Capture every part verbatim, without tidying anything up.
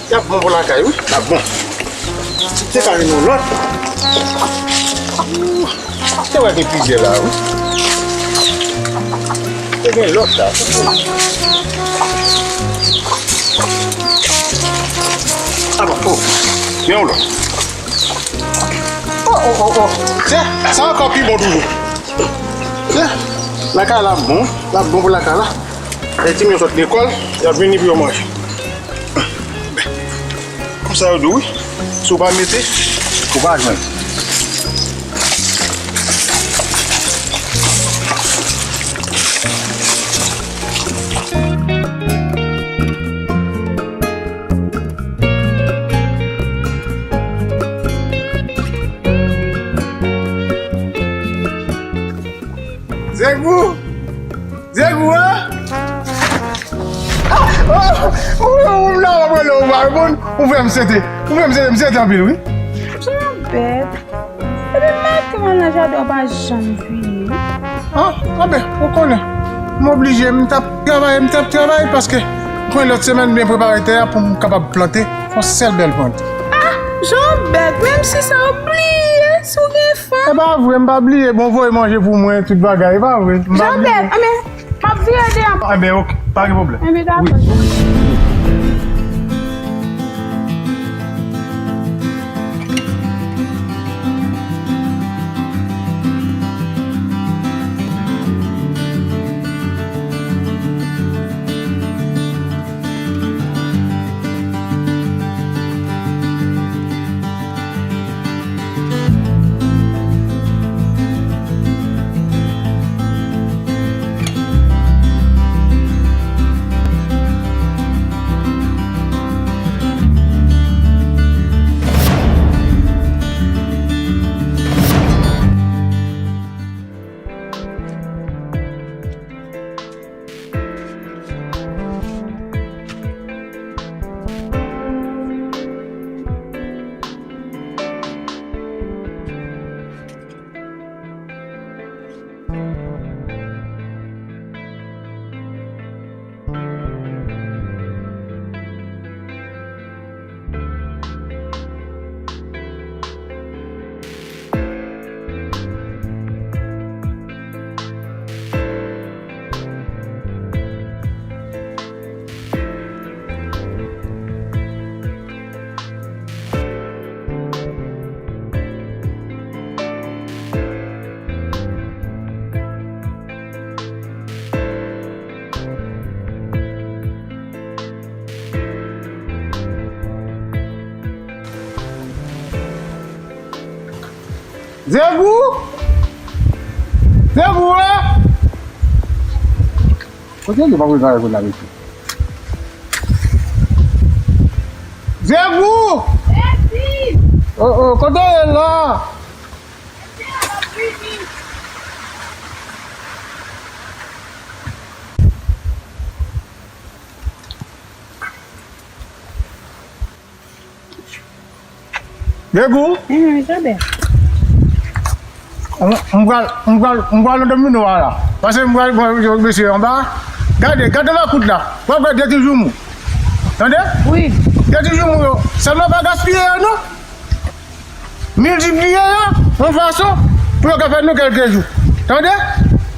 Y ap bon pou lakay, wi. Y ap bon. Se ka vin yon lòt. Te wè gen plizyè la, wi. Te gen lòt la. A bon, oh. Gen yon lòt. Oh, oh, oh, oh. Tiens, sa ankò pi bon toujou. Tiens, lakay la bon. L ap bon pou lakay la. Lè timoun yo sot lekòl, y ap vini pou yo manje. Konsa yo di w, wi. Si w pa mete, ou pa jwenn. Zegou! Zegou, an? Ah! Oh! Ou, ou, ou la, w ap rele w pa reponn, ou fè m sete. Ou fè m sete, m sete anpil, wi. Jan bèt. Depi maten m al nan jaden, w pa janm vini. Ah, anben, ou konnen. M oblije, m t ap travay, m t ap travay, paske m konnen lòt semèn m byen prepare tè a pou m kapab plante yon sèl bèl plant. Ah, jan bèt, menm si sa w bliye, si w gen E pa vre, m pa bliye, bon, voye manje pou mwen, tout bagay, e pa vre. M pa bliye. Jean-Bert, anben, m ap vire deyò. Enben, ok, pa gen pwoblèm. Enben, dakò. Wi. Zegou! Zegou, e! Kote li pa pou travay pou la, mesye? Zegou! O, o, kote w ye la? Zegou. Enhen, Jabè. M, m pral, m pral, m pral nan domino a la. Paske m pral, m pral, mesye anba. Gade, gade makout la. W ap gade de ti joumou. Tande? Wi. De ti joumou yo. Sèlman pa gaspiye yo, non. Miltipliye yo, yon fason, pou yo ka fè nou kèlke jou. Tande?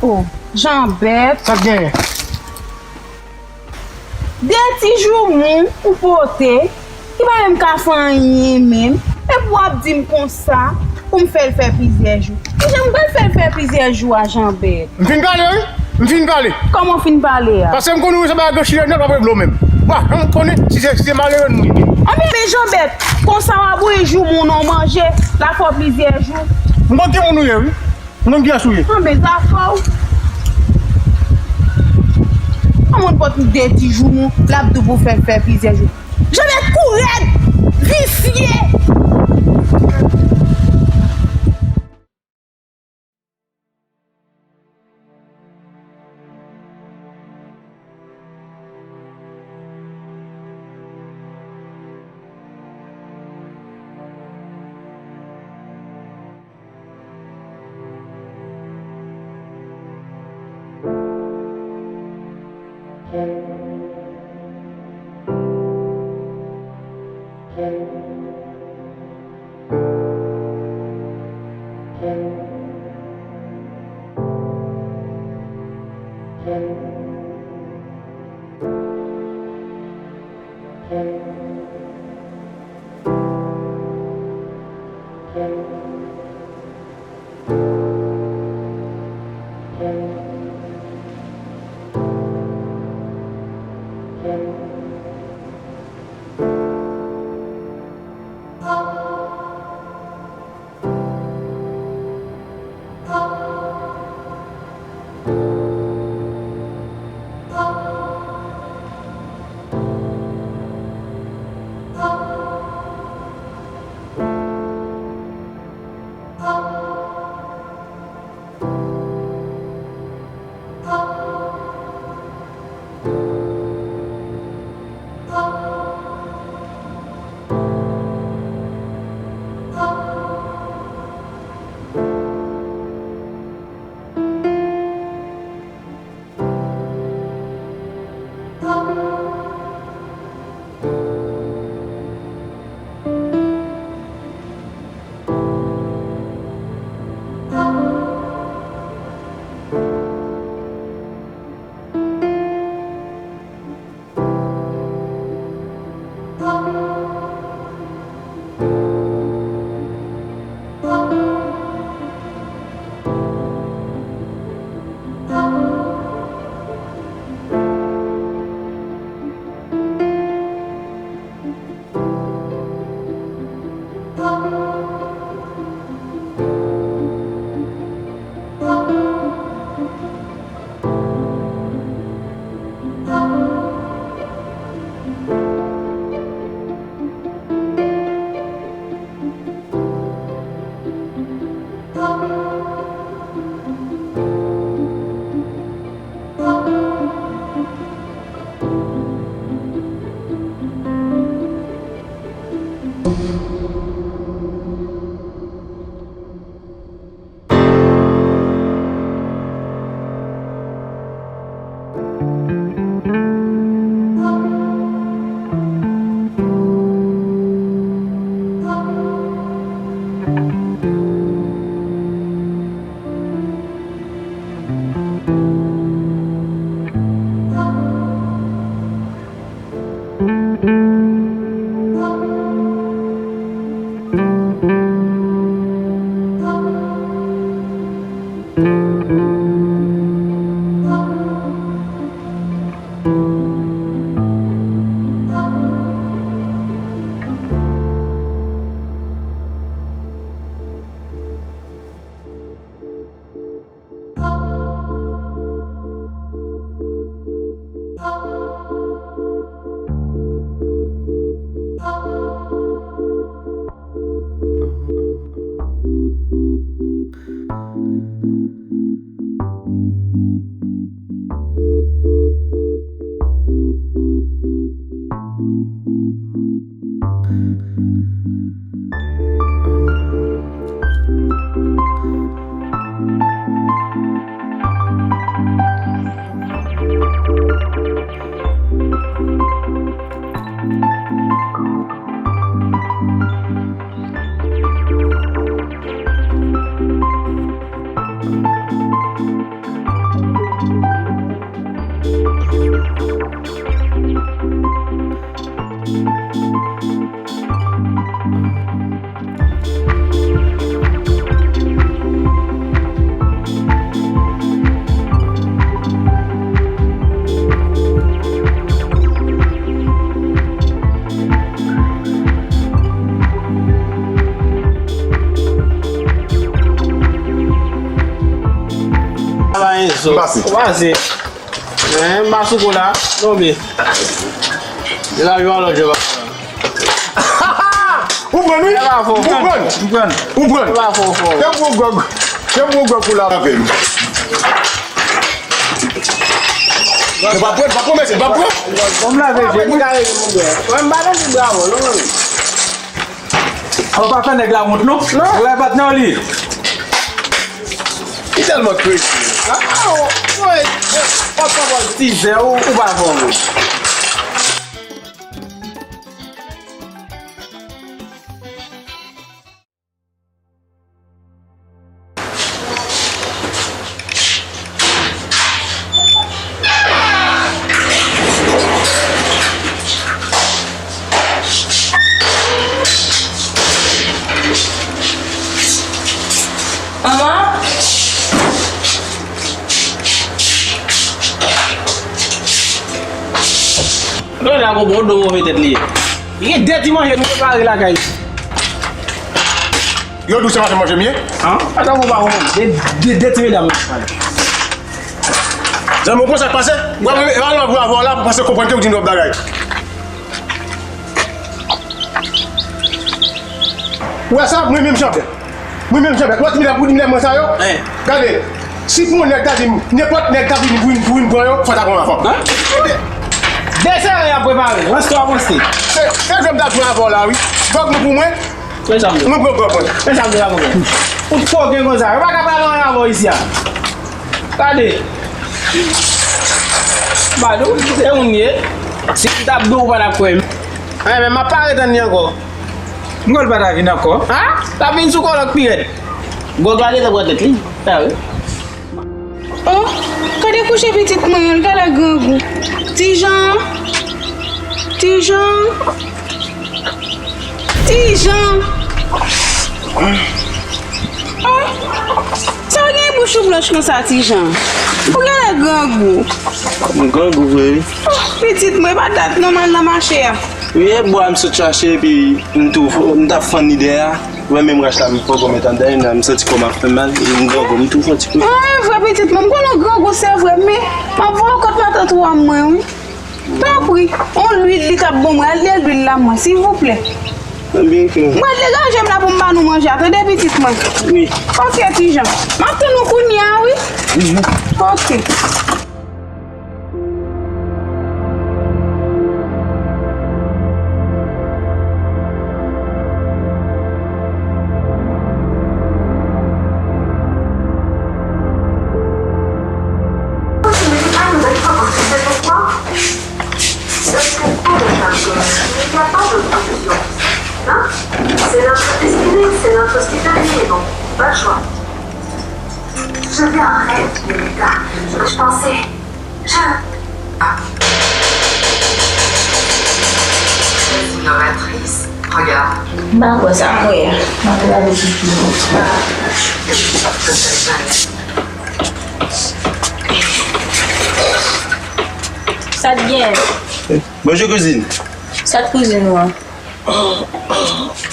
O, Jabè. Sa k genyen? De ti joumou ou pote, ki pa menm ka fè anyen menm, epi w ap di m konsa pou m fè l fè plizyè jou. Kijan m pral fè l fè plizyè jou a, Jabè? M fin pale, wi. M fin pale. Kòman w fin pale a? Paske m konnen ou se pa granchire nèt w ap regle w menm. Wa, m konnen si se, si se malere nou ye. Anben, men Jabè, konsa w ap voye joumou nan manje, l ap fè w plizyè jou. M konn ki moun ou ye, wi. M konn kiyès ou ye. Anben, zafè w. Yon moun pot de ti joumou, l ap di w pou fè l fè plizyè jou. Jabè kou rèd, visye. Pase. Pase. Men, m pa sou kou la. Tonbe. De la vi an lòt jan. Ou pran, wi? Ou pran? Ou pran? Ou pran? Te pran gwòg. Te pran gwòg pou la avè m. Mwen pa pran, pa pran, mesye, pa pran. Bon, m lave je m. Mwen m pa nan ti bravo, non, non. Ou pa fè nèg la wont, non? Non. Ou la bat nan li. Li tèlman crazy. Ah, oh, oh, oh, oh, oh, tizè, ou, ou pa bon, non. Lè w la konprann, do move tèt li ye. Li gen de ti manje nou prepare lakay. Yo di w se maten manje m ye? An? Ata w pa konprann. De, de, de ti medam yo pale. Zanmi, w konn sa k pase? Mwen, mwen, mwen, mwen, mwen, la, pou panse konprann ke w di nou bagay. Ou wè sa? Mwen menm jan bèt. Mwen menm jan bèt. Ou wè ti medam pou di medam mwen sa yo? Gade, si pou yon nèg ta di m, nenpòt nèg ta vini pou vin, pou vin pran yo, fò ta pran avan. Desè y ap prepare. Panse w ap panse. Se, se jwè m ta jwe avè w la, wi. Gòg nou pou mwen. Mwen pran gòg mwen. Ou t koken konsa. Yo pa ka pale anyen avè w isi a. Gade. Badou, se moun ye. Si m t ap di w, ou pa t ap kwè m. Anyen, men m ap pare tann li ankò. M kwè l pa ta vin ankò. Ha? L ap vin sou kòlòk pi rèd. Gòg la gentan pran tèt li. Sa wi. Oh, gade kouche pitit mwen an, l genlè grangou. Ti Jan. Ti Jan. Ti Jan. Oh, sa w gen bouch ou blanch konsa, Ti Jan? Ou genlè grangou. M grangou vre, wi. Oh, pitit mwen, pa dat non m al nan mache a. Wi, e bwa m sot chache, epi m tou, m t ap fann li dèyè a. Wè menm rach la, m poko met anndan, m santi kò m ap fè m mal, e m grangou, m tou fon ti kou. An, e vre, pitit mwen, m konnen w grangou, se vre, men m ap voye w kot matant ou a mwen, wi. Tanpri, yon lwil li t ap bon mwen, al de lwil la mwen, silvouplè. Ebyen, ok. Mwen, deranje m la pou m ba nou manje a, tande, pitit mwen? Wi. Ok, Ti Jan. M ap tann ou kounye a, wi. Mhm. Ok. Continuez à ne mettre pas en sujet de poids. Parce que pour le chargeur, il n'y a pas d'autre option. Hein? C'est notre destinée, c'est notre hospitalier, donc pas le choix. Je vais arrêter, Linda. Je pensais, je... Ah. Innovatrice, regarde. M pa kwè sa m wè a. M ap gade pipi. Sa t gen? Bonjou, kouzin. Sa t kouzin ou an?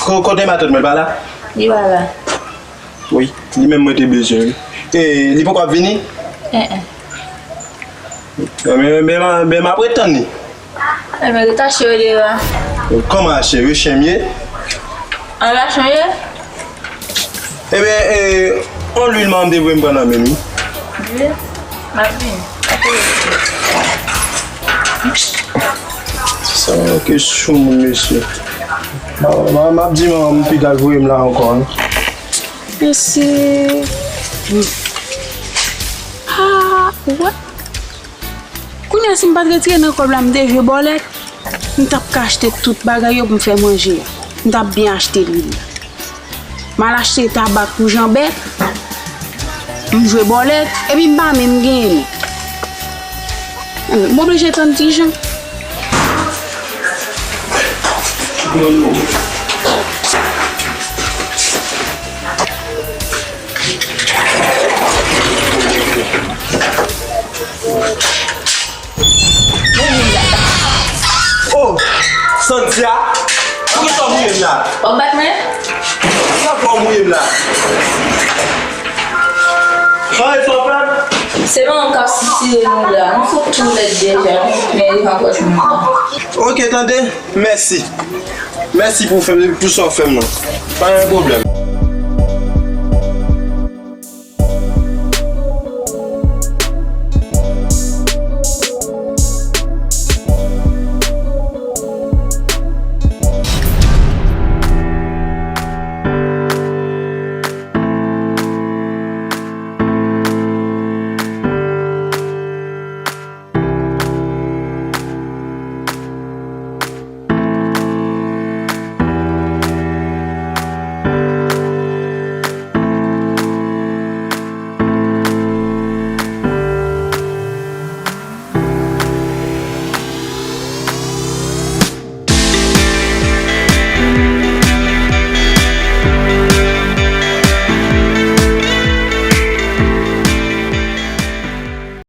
Ko-, kote matant mwen pa la? Li pa la. Wi, li menm mwen te bezwen, wi. E, li poko ap vini? En, en. Men, men, men, men m ap ret tann li. Enben, ret achte yo deyò a. Kòman achte yo? Chen m ye? An rach mwen ye? Ebyen, e, yon lwil m te voye m pran nan men m, wi. Lwil? M ap vini. Sa manke sou moun, mesye. M, m, m ap di manman m piga l voye m la ankò, wi. Mesye. Ah, what? Kounye a, si m pa t retire nan kòb la, m te jwe bòlèt, m t ap ka achte tout bagay yo pou m fè manje a. M t ap byen achte lwil la. M al achte tabak pou Janbèt, m jwe bòlèt, epi m pa menm genyen non. M oblije tann Ti Jan. Oh, Santia, poukisa w mouye m la? W ap bat mwen? Poukisa w mouye m la? Sa e sa w fè? Se manman m k ap sitire nou la. Nou fout tou lèd deja, nou fout mele nan pòch moun nan. Ok, tande. Mèsi. Mèsi pou fè, pou sa w fè m nan. Pa gen pwoblèm.